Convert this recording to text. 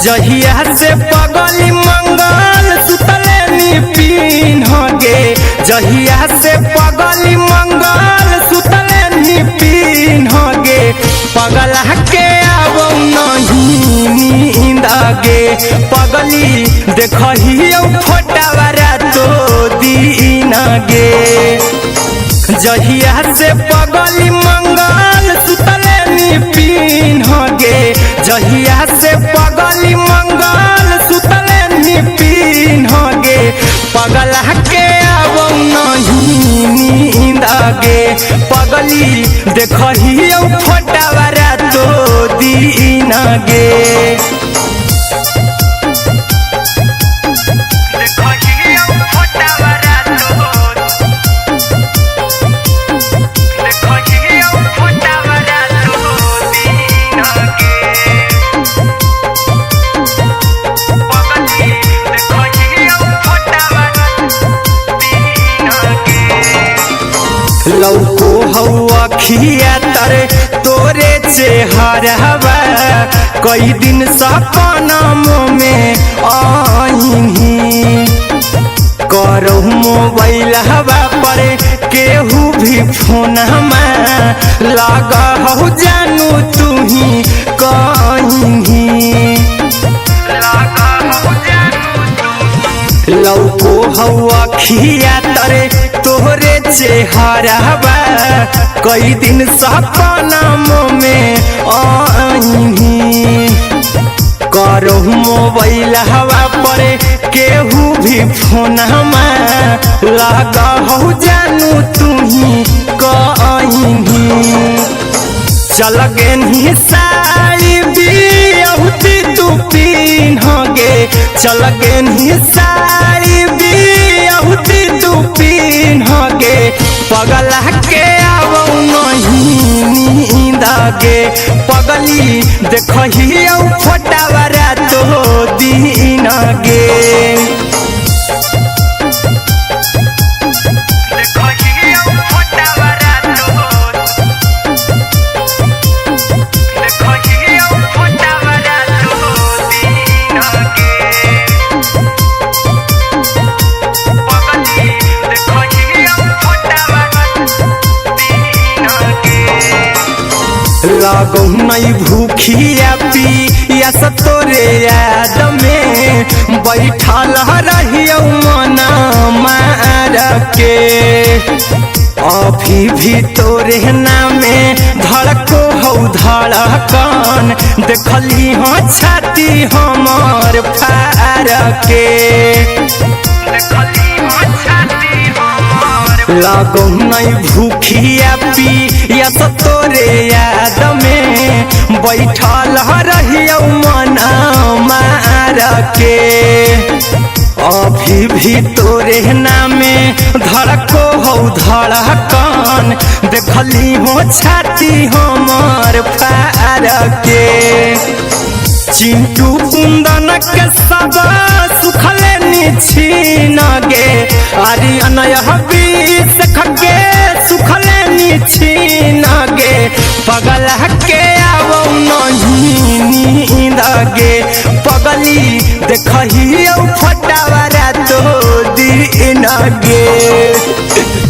जहिया से पगली मंगल सुतले नी पीन गे, जहिया से पगली मंगल सुतले नी पीन गे, पगला के आबो नहीं नींद गे, पगली देखहियो फोटावा रातो दिन गे। जहिया से पगली मंगल सुतले नी पीन गे, जहिया से पगली मंगल सुतले नी पीन गे, पगला के आबो नहीं नींद गे, पगली देखहियो फोटावा रातो दिन गे। लौको हौ अखिया तरे तोरे चेहरावा, कई दिन सपना में आईनी, करहु मोबाइल हवा पर केहू भी फोन लगा हौ जानू तुही कहीं। लौको हौ अखिया तरे तोहरे चेहरावा, कई दिन सपना में आईनी, करहु मोबाइल हवा पर केहू भी फोन लगा हौ जानू तुही कहीं। चल गेनी साड़ी बियाहुती तू पीन गे, चल गेनी साड़ी बियाहुती तू पीन गे, पगला के आबो नहीं नींद गे, पगली देखहियो फोटावा रातो दिन गे। लगौ नहीं भूखिया पिया तोरे याद में, बैठल रहियो मन मार के, अभी भी तोरे नामे धड़को हौ धड़कन, देखली हो छाती हमर फार के। लगौ नहीं भूखिया पिया तोरे याद में, बैठल रहियो मन मार के, अभी भी तोरे नामे धड़को हौ धड़कन, देखली हो छाती हमर फार के। चिंटू कुंदन के सब सुखले निछीन गे, आर्यन बीस के सुखले निछीन गे, पगला के आबो नहीं नींद गे, पगली देखहियो फोटावा रातो दिन गे।